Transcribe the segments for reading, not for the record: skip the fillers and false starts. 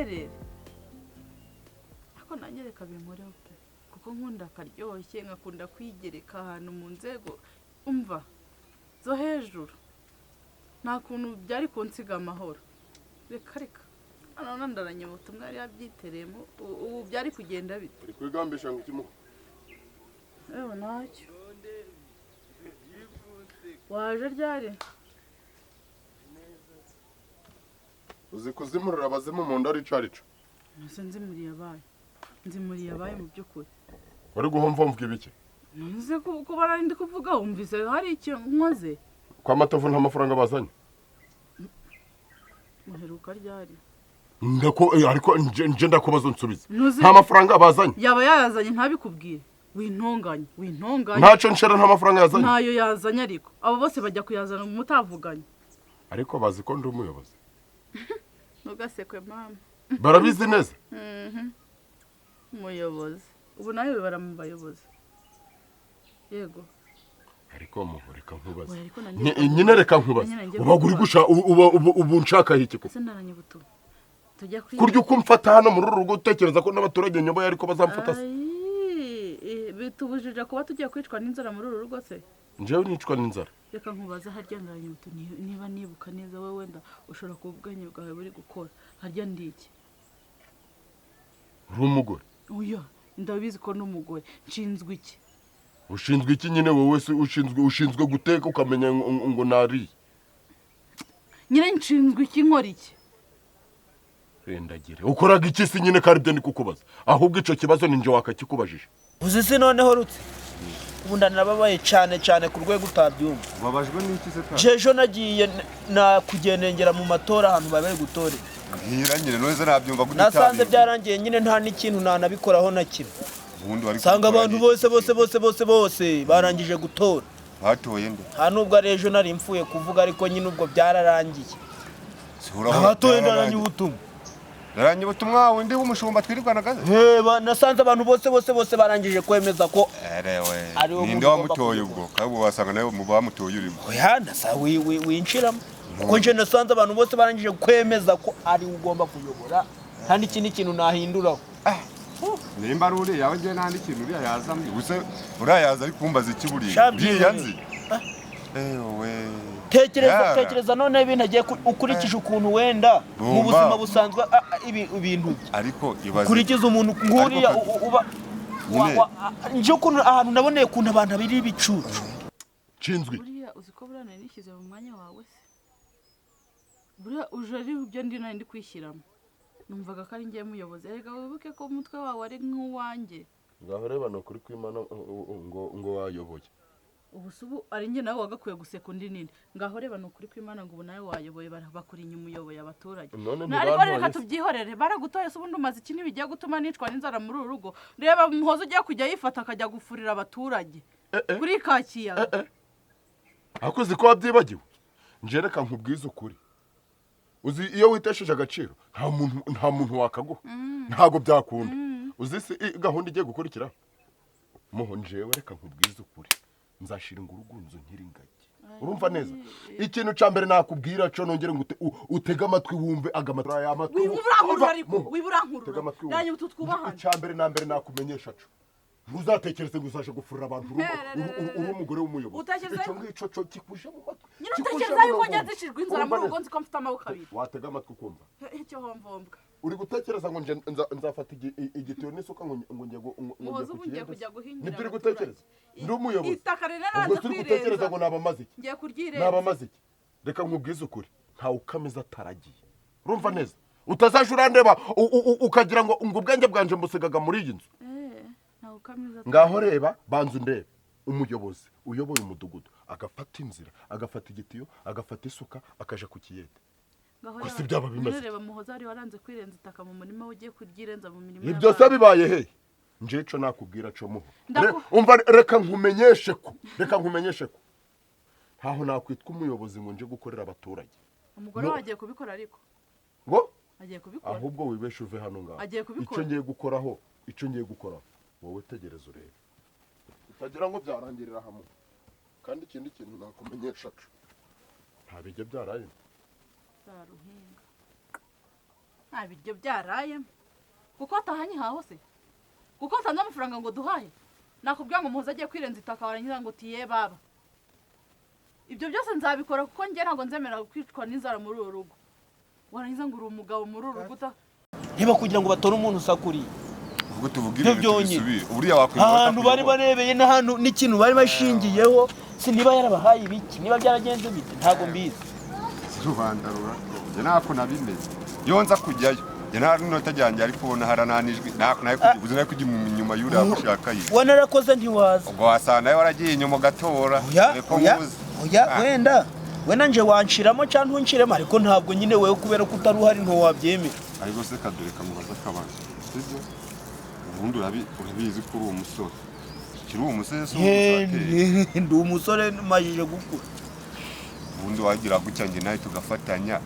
Mwiherere. Ariko nanjye reka binkoreho pe, kuko nkunda akaryoshye, nkakunda kwigereka ahantu mu nzego umva zo hejuru. Nta kuntu byari kunsiga amahoro. Reka reka, none ndaranye ubutumwa yari yabyitereyemo. Ubu byari kugenda bite? Uri kwigambisha ngo ikimuha? Ewe, ntacyo. Waje ryari? Uzi kuzimurira abazimu mu nda arica arica. Ese nzimuriye abaye, nzimuriye abaye mu by'ukuri? Uri guhomvomvwa ibiki? Ntuzi kuba nari ndi kuvuga, wumvise hari icyo nkoze? Kwa Matovu nta mafaranga bazanye. Muheruka ryari? Ariko nje ndakubaza, unsubize. Ntuzi. Nta mafaranga bazanye? Yaba yayazanye ntabikubwire? Wintonganye, wintonganye. Ntacyo nshera, nta mafaranga yazanye. Ntayo yazanye, ariko abo bose bajya kuyazana mutavuganye. Ariko bazi ko ndi umuyobozi. Ntugasekwe mama. Barabizi neza. Umuyobozi, ubu nawe wibara mu bayobozi, yego. Ariko muhu, reka nkubaze. Oya, ariko nanjye Nyine reka nkubaze. Nanjye ngiye Uba uri kukubaza. gusha ubu nshakaho iki koko? Ese ndaranye ubutumwa tujya kwiga? Kurya uko umfata hano muri uru rugo, utekereza ko n'abaturage nyoboye ariko bazamfata se? Ayi, bitubujije kuba tugiye kwicwa n'inzara muri uru rugo se? Njyewe nicwa n'inzara? Reka nkubaze, harya ndaranye ubutumwa, niba nibuka neza, wowe wenda ushobora kuba ubwenge bwawe buri gukora, harya ndi iki? Uri umugore. Oya, ndabizi ko n'umugore. Nshinzwe iki? Ushinzwe iki nyine wowe se? Ushinzwe guteka, ukamenya ngo nariye. Nyine nshinzwe iki? Nkora iki? Rendagire, ukoraga iki se nyine? Kandi ibyo ndi kukubaza, ahubwo icyo kibazo ni njye wakakikubajije. Uzi se noneho rutse ubu ndanababaye cyane cyane ku rwego utabyumva. Ubabajwe n'iki se ta? Jejo nagiye nakugendengera mu matora, ahantu bari bari gutorera. Mbwira nyine, none se nabyumva gute? Nasanze Utabizi? byarangiye nyine, nta n'ikintu nanabikoraho na kimwe. Ubundi wari Nsanga kubikora abantu n'iki? bose bose bose bose bose barangije gutora. Batoye nde? Nta nubwo ari ejo nari mfuye kuvuga, ariko nyine ubwo byararangiye. Si urabona Abatoye byararangiye. ndaranye ubutumwa. Ndaranye ubutumwa wundi w'umushumba twirirwanaga se? Heba, nasanze abantu bose bose bose barangije kwemeza ko Erewe. ariwe Ninde muntu ugomba wamutoye? kuyobora. Ubwo kandi ubu wasanga nawe mu bamutoye urimo. Oya, nasa winjiramo, kuko nje nasanze abantu bose barangije kwemeza ko ari we ugomba kuyobora, nta n'ikindi kintu nahinduraho. Nimba ari uriya we, njye nta n'ikintu uriya yazamye ubuse. Uriya yaza ari kumbaza iki buriya? Sha. Uriya nzi, ewe. Tekereza. Yara. Tekereza noneho ibintu agiye ukurikije ukuntu wenda mu Bumva. buzima busanzwe ibintu bye. Ariko ibaze. Ukurikiza umuntu nk'uriya Ariko uba Nyine. nje ukuntu ahantu naboneye ukuntu abantu abiri ibicucu. Nshinzwe? Buriya uzi ko buriya nari nishyize mu mwanya wawe se? Buriya uje ari ibyo ndi nari ndi kwishyiramo, numvaga ko ari njye muyobozi. Erega wibuke ko umutwe wawe ari nk'uwanjye. Ngaho reba, ni ukuri kw'Imana ngo wayoboye. Ubu se ubu ari njye nawe wagakwiye guseka undi nini? Ngaho reba, ni ukuri kw'Imana ngo ubu nawe wayoboye, bakuri inyuma, uyoboye abaturage. None Ariko reka ntibantoye se? tubyihorere. Baragutoye se ubundi umaze iki? Ntibigiye gutuma nicwa n'inzara muri uru rugo. Reba Muhoza ugiye kujya yifata akajya gufurira abaturage kuri Kakiyaga. Ariko uzi ko wabyibagiwe? Nje reka nkubwize ukuri, uzi iyo witesheje agaciro nta muntu wakaguha, ntabwo byakunda. Uzi se gahunda igiye gukurikira muho? Njewe reka nkubwize ukuri, nzashira ingurugunzu nkiri ingagi. Urumva neza, ikintu cya mbere nakubwira cyo, nongere ngo utege amatwi wumve aga matwi aya matwi. Wiba urankurura. Umva, Ariko Muho, wiba urankurura. tega amatwi wumve. Nanjye utu twubahane. Icya mbere na mbere nakumenyesha cyo, ntuzatekereze ngo uzaje gufurira abantu uri umugore w'umuyobozi. Utekereza Icyo ngicyo cyo kikuje mu matwi, Nyine kikuje utekereza mu yuko mugongo. njya inzara Urumva muri rugo neza? nzi ko mfite amaboko abiri. Watega amatwi ukumva. Icyo homvombwa. Uri gutekereza ngo nje nzafata igitiyo n'isuka ngo njye Muhoza ku ubu ngiye kiyede kujya se? guhingira Nibyo uri abaturage. gutekereza? Ndi umuyobozi. Itaka rero Ubwo naranze turi gutekereza kwirenza. ngo naba amaze iki? Ngiye kuryirenza. Naba amaze iki? Reka nkubwize ukuri, ntawe ukameza ataragiye. Urumva neza, utazaje urandeba ukagira ngo ubwenge bwanje mbusigaga muri iyi nzu. Eh, ntawe ukameza. Ngaho reba, banza undebe, umuyobozi uyoboye umudugudu agafata inzira, agafata igitiyo, agafata isuka, akaja ku kiyede. Ngaho Ko si reba- byaba bimeze nyine reba Muhoza wari waranze kwirenza itaka mu murima we, ugiye kuryirenza mu mirima Ibyo se y'abandi. bibaye he? Nje ico nakubwira co muho, umva, reka nkumenyeshe ko ntaho nakwitwa umuyobozi ngo nje gukorera abaturage. Umugore No. wawe agiye kubikora ariko. Ngo? Agiye kubikora. Ahubwo wibeshe uve hano ngaho. Agiye kubikora. Icyo ngiye gukoraho, wowe tegereza urebe, utagira ngo byarangirira hamwe. Kandi ikindi kintu nakumenyesha cyo, nta bijya byaraye. Nzaruhinga. Nta biryo byarayemo kuko atahanye haho se, kuko atanze amafaranga ngo duhahe. Nakubwira ngo Muhoza agiye kwirenza itaka, warangiza ngo tiye baba. Ibyo byose nzabikora kuko njye ntabwo nzemera kwicwa n'inzara muri uru rugo. Warangiza ngo uri umugabo muri uru rugo. Niba kugira ngo batore umuntu usakuriye, Ubwo tuvuga Ibyo ibintu byonyine. tubisubire. Uriya wakwiye Ahantu bari barebeye n'ahantu n'ikintu bari bashingiyeho, si niba yarabahaye ibiki, niba byaragenze bite, ntabwo mbizi. Rubanda ruratonze, ntako nabimenye. Iyo nza kujyayo, njye nta n'inota ryanjye ari kubona harananijwe, ntako nawe kujya, uzi nawe kujya inyuma y'uriya gushaka ye. Wanarakoze ntiwaza. Ubwo wasanga nawe waragiye inyuma ugatora. Oya. Dore ko Oya. nkuzi. Oya. Ah. Wenda nje wanshiramo cyangwa ntunshiremo, ariko ntabwo nyine wewe kubera ko utari uhari ntiwabyemera. Ariko se kadore kamubaza akabazo, sibyo? Ubundi urabizi ko uri umusore, ukiri umusore, si umusateri? Ndi umusore majije gukura. Ubundi wagira gutya njye nawe tugafatanya,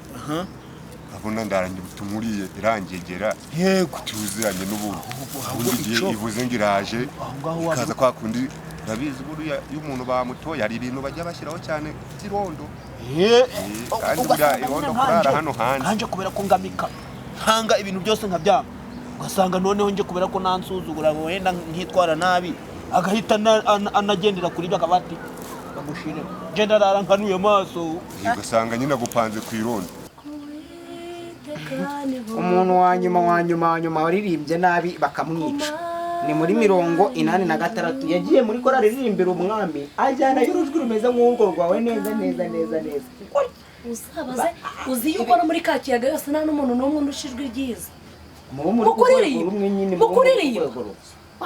urabona ndarangira utumuriye irangegera. Tuziranye n'ubundi. Ahubwo Ubundi igihe ivuze ngo iraje, Aho ngaho ikaza kwa kundi, urabizi buriya iyo umuntu bamutoye hari ibintu bajya bashyiraho cyane by'irondo. Kandi buriya irondo kurara hano hanze. Nkanje kubera ko ngamika nkanga ibintu byose nkabyanga, ugasanga noneho nje kubera ko nansuzugura ngo wenda nkitwara nabi, agahita anagendera kuri ibyo, akaba ati bagushire, nje ndarara nkanuye amaso. Ugasanga nyine agupanze ku irondo. Umuntu wa nyuma wa nyuma wa nyuma waririmbye nabi bakamwica ni muri 86, yagiye muri korali iririmbira umwami, ajyana y'urujwi rumeze nk'urwo rwawe neza neza neza neza. Uzabaze, uzi yuko no muri ka kiyaga yose nta n'umuntu n'umwe undusha ijwi ryiza. Mubo muri Mu kuririmba. rwego rumwe nyine. Mu Mubo muri kuririmba. rwego rumwe.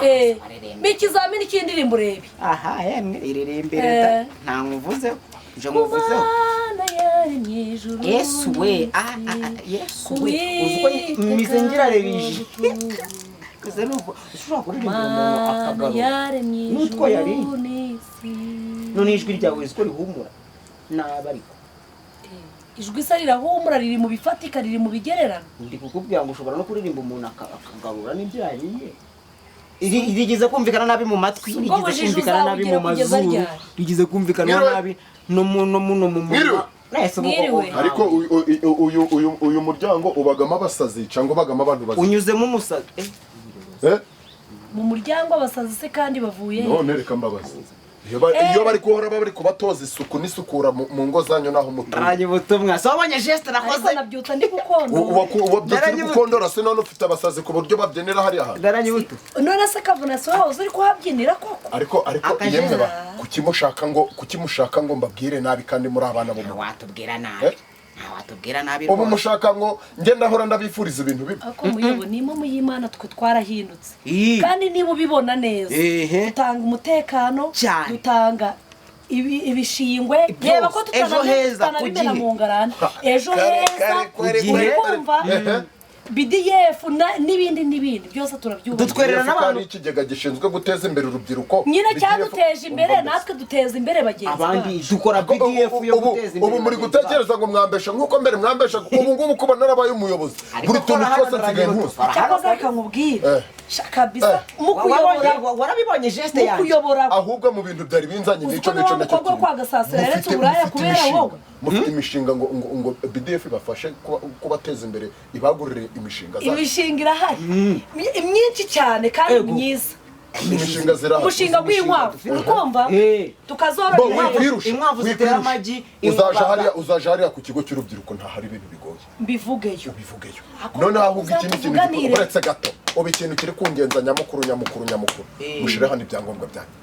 Eh, ikizamini cy'indirimbo urebe. Aha yemwe, iririmbire da. Nta nkuvuzeho, nje nkuvuzeho. Mana yaremye ijuru. Yesu we, ah ah ah, Yesu we, uzi ko mize ngira rebije uze nuko ushobora kuririmbira umuntu Mana akagarura yaremye n'utwo yariye. ijuru n'isi. None ijwi ryawe uzi ko rihumura nabi, ariko Ijwi se rirahumura, riri mu bifatika, riri mu bigererano. Ndi kukubwira ngo ushobora no kuririmba umuntu akagarura n'ibyo yariye. Rigeze kumvikana nabi mu matwi, Ubwo rigeze bujiji kumvikana nabi mu uzabugira kugeza mazuru, ryari? rigeze kumvikana Mwiriwe. nabi no mu Mwiriwe. Nahise ubu Mwiriwe. Ariko uyu muryango ubagamo abasazi cyangwa ubagamo abantu bazima? Unyuzemo umusazi. Eh? Mu muryango abasazi se kandi bavuye he? None reka mbabaze, iyo bari guhora bari kubatoza isuku n'isukura mu ngo zanyu naho mutuye. Ndaranye ubutumwa, so wabonye geste Ariko nakoze? nabyutsa ndi gukondora. Wabyutse uri gukondora se? None ufite abasazi ku buryo babyinira hariya hantu? Ndaranye ubutumwa. None se kavuna si wowe uzi uri kuhabyinira koko? Ariko Akajera. yemwe ba, kuki mushaka ngo mbabwire nabi kandi muri abana bo mu Watubwira nabi? Eh? Nta watubwira nabi Ubu rwose. mushaka ngo njye ndahora ndabifuriza ibintu bibi? Ariko muyobo ni impamo y'Imana, twe twarahindutse. Ii. Kandi niba ubibona neza, Ehe. dutanga umutekano, Cyane. dutanga ibishingwe. Byose. Reba ko Ejo heza, ku tutanabimena gihe. mu ngarani, Ejo Kare, Heza, kare, kare, gihe. kare. kumva Ehe. BDF n'ibindi n'ibindi byose turabyubaka. Dutwerera BDF n'abantu. Ari ikigega gishinzwe guteza imbere urubyiruko. Nyine BDF cyaduteje imbere, Umva mbese. natwe duteza imbere bagenzi Abandi bacu. dukora BDF yo guteza imbere Ubu muri bagenzi gutekereza ngo mwambesha nk'uko mbere mwambesha. Ubu ngubu kuba narabaye umuyobozi, Ariko buri tuntu kora twose hano nsigaye ndaranye nkuzi. ubutumwa. Cyakoze reka nkubwire. Sha kabisa, mu kuyobora, Warabibonye geste mu yanjye? kuyobora. Ahubwo mu bintu byari binzanye Uzi n'icyo ko ngicyo n'uwa nacyo mukobwa wo kimwe. kwa Gasasira yaretse uburaya Mufite kubera imishinga. wowe. Mufite imishinga ngo BDF ibafashe kubateza imbere, ibagurire imishinga zayo? Imishinga irahari, myinshi cyane kandi Ego. myiza. Imishinga zirahari. Umushinga w'inkwavu, urikumva? Eh. Tukazorora Bo, inkwavu. wikwirusha, Inkwavu zitera wikwirusha. amagi, Uzaja hariya, uzaja hariya ku kigo cy'urubyiruko, ntahari ibintu bigoye. Mbivugeyo. Ubivugeyo. Ako Noneho ahubwo ikindi kintu uzatuvuganire. uretse gato, ubu ikintu kiri kungenza nyamukuru nyamukuru nyamukuru, Eh. mushire hano ibyangombwa byanyu.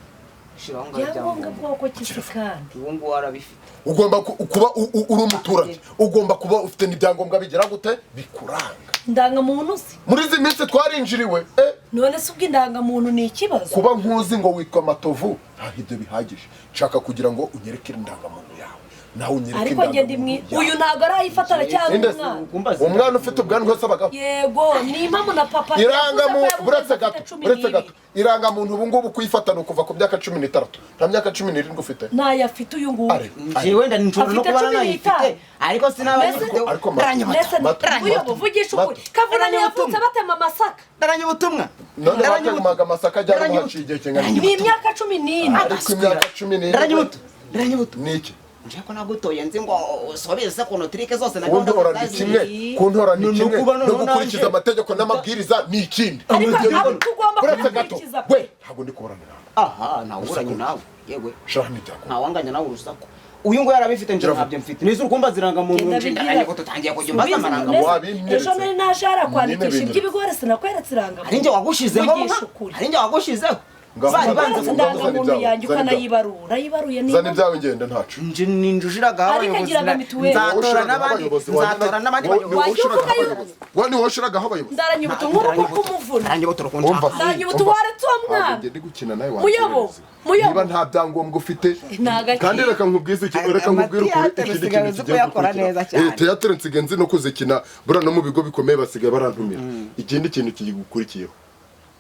Shiraho ngaho Ibyangombwa ibyangombwa. bwoko ki se kandi? Ubu ngubu arabifite. Ugomba kuba uri umuturage, ugomba kuba ufite n'ibyangombwa bigira gute, bikuranga. Indangamuntu se? Muri izi minsi twarinjiriwe, eh. None se ubwo indangamuntu ni ikibazo? Kuba nkuzi ngo witwa Matovu ntabwo ibyo bihagije. Nshaka kugira ngo unyereke indangamuntu yawe, nawe unyereke Ariko njye ndi mwi indangamuntu yawe. Uyu ntabwo arayifata, aracyari Ninde? umwana. Kumbaza. Umwana ufite ubwanwa se abagabo? Yego, ni impamo na papa yavuze ko Irangamuntu, yabuze uretse afite gato, cumi uretse n'ibiri. gato, irangamuntu ubu ngubu kuyifata ni ukuva ku myaka 16. Nta myaka 17 ufite? Ntayo afite uyu nguyu. Are, are. Njyewe wenda nshobora no Afite kuba 15. nanayifite, ariko sinaba Mbese- nyifite. Ariko Mato, Ndaranye Mbese Mato, uyu Mato, uvugisha ukuri, Mato. Kavunane Ndaranye yavutse ubutumwa. batema amasaka. Ndaranye ubutumwa. None Ndaranye batemaga amasaka ajyana Ndaranye haciye igihe kingana Ni iki? imyaka 14. Ariko imyaka 14 Ndaranye ubutumwa. Ndaranye ubutumwa. Ni iki? Nje ko nagutoye nzi ngo usobeze kuno trike zose na Kuntora ni kimwe, kuntora ni kimwe, no gukurikiza amategeko n'amabwiriza ni ikindi. Ariko tugomba Uretse gato, kubikurikiza. we ntabwo ndi kuburana nawe. Aha, ntawuranye nawe. Yewe. Shiraho imiryango. Ntawanganya nawe urusaku. Uyu ngo yarabifite nje ntabyo mfite. Nizo urukumba ziranga mu Genda nje bigira. ndanye ko tutangiye kujya umbaza amaranga. Wabinyeretse. Ejo nari naje harakwandikisha Nyine iby'ibigori sinakweretse irangamuntu. Ari nje wagushizeho Vugisha ukuri. Ari nje wagushizeho. Ngaho Bari zana banze Weretse ngaho kugabuza. zana indangamuntu ibyawe, yanjye zana ibyawe. ukanayibarura. Urayibaruye Zana niba ibyawe ngenda ntacu. Nje ninjujiraga Ariko abayobozi. agira ngo mituweli. Nzatora n'abandi. Nzatora n'abandi bayobozi. Wajya uvuga yuko- Wa ni wowe ushiragaho abayobozi. Ndaranyubuta nk'urugo kumuvuna. Ndaranyubuta urukunshaka. Umva. Ndaranyubuta waretse uwo Ntabwo mwana. njye ndi gukina nawe Muyobo, wanserereza. muyobo. Niba nta byangombwa ufite Ni agakino. kandi reka nkubwize iki, reka nkubwire ukuri Amateatere ikindi usigaye kintu uzi kigiye kuyakora gukurikira. neza cyane. Teatere nsigaye nzi no kuzikina buriya no mu bigo bikomeye basigaye barantumira. Ikindi kintu kigukurikiyeho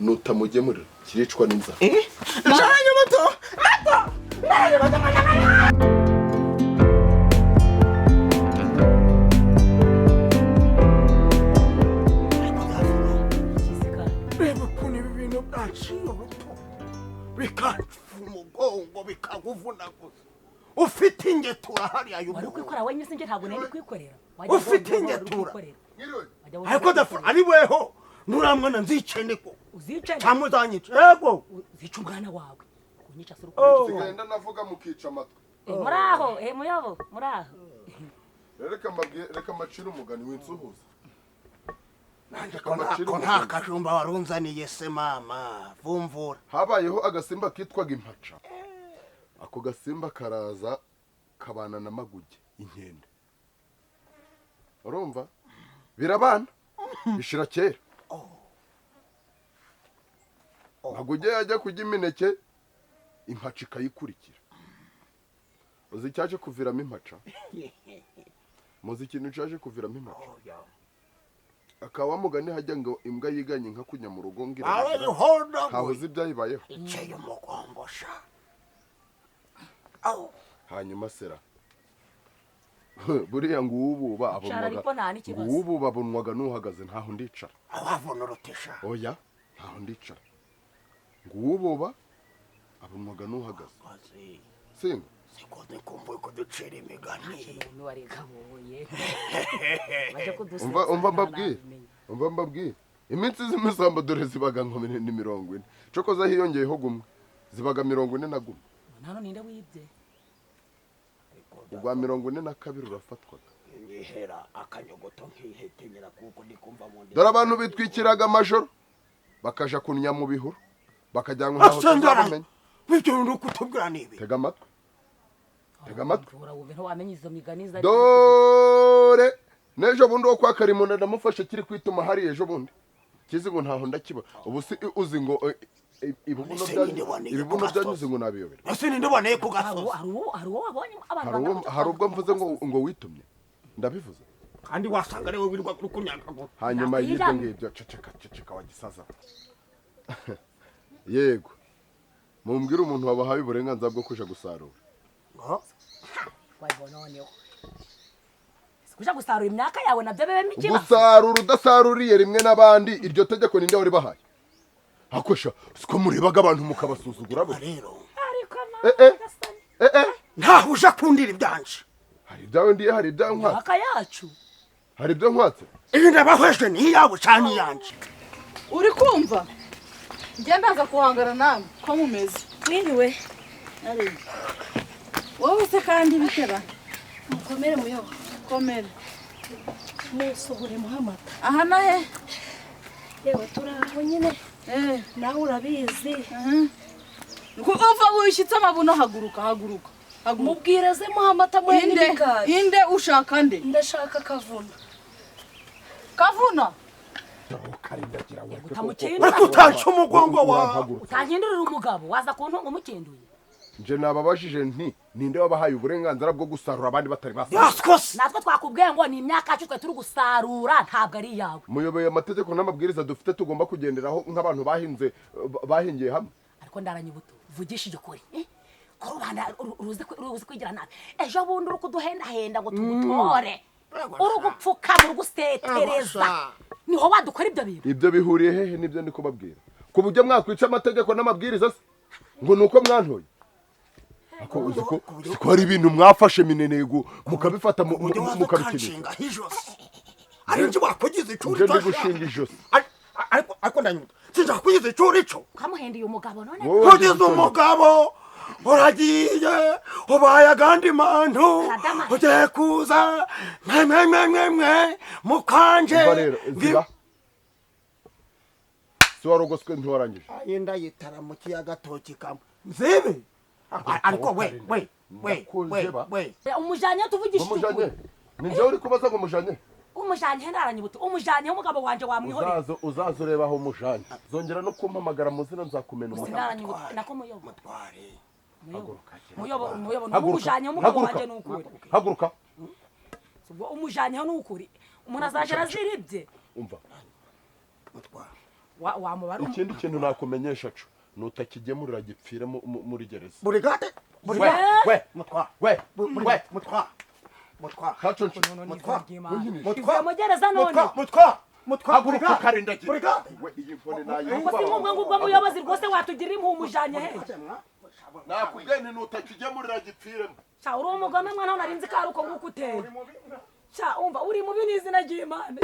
nutamugemurira kiricwa n'inzara. Ndaranyubuta. Mato. Ndaranyubuta. Reba ukuntu ibi bintu byaciye ubuto bikacufa umugongo bikaguvunaguza ufite ingetura hariya Wari y'umugongo ukwikorera wenyine sinjye ntabwo nari kwikorera. Ufite ingetura. Ariko dafura ari weho nturamwana nzicene ko Uzicene. cyangwa uzanyica yego Uzica umwana wawe. Kunyica se Oh. Nsigaye ndanavuga mukica amatwi. Muraho, muyobo, muraho. Reka mbabwire, reka mbacire umugani w'insuhuza. Nanjye ko nta kajumba warunzaniye se mama vumvura. Habayeho agasimba kitwaga impaca. Ako gasimba karaza kabana na maguge inkende. Urumva? Birabana bishira kera. Maguge yajya kurya imineke impaca ikayikurikira. Uzi icyaje kuviramo impaca? Muzi ikintu cyaje kuviramo impaca? Akaba mugani hajya ngo imbwa yiganye inka kunya mu rugo ngira. Arayihonda. Ntaho uzi ibyayibayeho. Iceye umugongo sha. Aho. Hanyuma sera. Buriya ngo uwububa Icara ariko nta n'ikibazo. Uwububa abonwaga n'uhagaze ntaho ndicara. Awavuna urutesha. Oya, ntaho ndicara. Ngo uwububa abonwaga n'uhagaze. Singa. Siko nikumbuye kuducira imigani. Umva umva mbabwire. Umva mbabwire. Iminsi z'imisambo dore zibaga nko ni 40. Cokoza hiyongeyeho gumwe. Zibaga 41 gumwe. Nano ninde wibye? Ugwa 42 urafatwaga. Ngihera akanyogoto nkihetenyera kuko ndikumva mu ndi. Dore abantu bitwikiraga amajoro bakaja kunya mu bihuru bakajyanwa ntaho tuzabimenya. Bityo ndo kutubwira nibi. Tega amatwi. Tega amatwi. Dore nejo bundi wo kwa Karimuna ndamufashe kiri kwituma hari ejo bundi. Kizi ngo ntaho ndakiba. Ubu si uzi ngo ibibuno byanyuze ngo nabiyobera. Ese ninde waneye ku gasozi? Hari uwo wabonye abantu. Hari ubwo mvuze ngo witumye. Ndabivuze. Kandi wasanga ari wowe wirirwa kuri kunyaga. Hanyuma y'ibyo ngibyo ceceka ceceka wagisaza. Yego. Mumbwire umuntu wabahaye uburenganzira bwo kuja gusarura. Kuja gusarura imyaka yawe nabyo bebe mikiba. Gusarura udasaruriye rimwe nabandi iryo tegeko ninde wari bahaye? Hakosha siko murebaga abantu mukabasuzugura bo. Rero. Ariko mama. Ntaho uja kundira ibyanje. Hari ibyawe ndiye hari ibyawe nkwatse. Imyaka yacu. Hari ibyo nkwatse. Iyi ndabahwejwe ni yawe cyane yanje. Uri kumva? Njye ndaza kuhangana nawe ko mumeze. Mwiriwe. Ari. Wowe se kandi bitera. Mukomere muyobo. Komere. Musohore muhamata. Aha nahe? Yewe turaho nyine. Nawe urabizi. Umva wishyitse amabuno haguruka haguruka. Mubwireze muhamata muhe n'ibikari. Inde ushaka nde? Ndashaka kavuna. Kavuna? Ariko utanca umugongo wawe. Utankindurira umugabo waza kuntunga umukinduye. Nje nababajije nti ninde wabahaye uburenganzira bwo gusarura abandi batari basarura? Natwe twakubwiye ngo ni imyaka yacu twe turi gusarura ntabwo ari iyawe. Muyobeye amategeko n'amabwiriza dufite tugomba kugenderaho nk'abantu bahinze bahingiye hamwe. Ariko ndaranyibuto vugishije ukuri. Ko rubanda ruzi kwigira nabi. Ejo bundi uri kuduhendahenda ngo tugutore. Uri gupfukama uri gusetereza. Niho wadukora ibyo bintu. Ibyo bihuriye hehe nibyo ndi kubabwira. Ku buryo mwakwica amategeko n'amabwiriza se ngo nuko mwantoye. Ako uzi ko uzi ko hari ibintu mwafashe minenegu mukabifata Uburyo waza mukabikinisha. ukanshingaho ijosi, ari njye wakugize icuri. Nje ndi gushinga ijosi? Ariko ndanyuta, sinshaka kugize icuri cyo. Ukamuhendiye umugabo none. Wowe wagize Kugize icuri. umugabo, uragiye ubaye agandi mantu. Kadama. Ugiye kuza mwe mwe mwe mwe mwe mukanje. Umva rero, ziba si warogoswe ntiwarangije. Yenda yitara mu kiyaga toki kamwe nzibe, ariko we we we we Ndakunze ba. we. Umujanye, tuvugishe Mumujanye ukuri. ni njyewe uri kubaza ngo mujanye? Umujanye ndaranyibutse, umujanye umugabo wanje wamwihorera. Uzaza ureba aho mujanye, zongera no kumpamagara mu zina nzakumena umutwe. Sindaranyibutse nako muyobo. Mutware. Muyobo, muyobo. Haguruka. Umujanye umugabo Haguruka. wanje ni ukuri. Haguruka. Ubwo umujanye ni ukuri, umuntu azaje araziribye. Umva. Mutware. Wamubara. Ikindi kintu nakumenyesha co nutakigemurira gipfire muri gereza. Burigade. We we Mutware. we we. Mutware, mutware. Kaco nce. Mutware. Ivuye mu gereza none. Mutware, mutware, mutware. Haguruka karindagira. Burigade. We, iyi nkoni nayo. Ubwo si nk'ubwo ngubwo muyobozi rwose watugirira impuhwe, umujanye he? Nakubwiye nti nutakigemurira gipfiremo. Sha, uri umugome mwana, nari nzi ko ari uko nguko uteye. Sha, umva, uri mubi n'izina ry'Imana.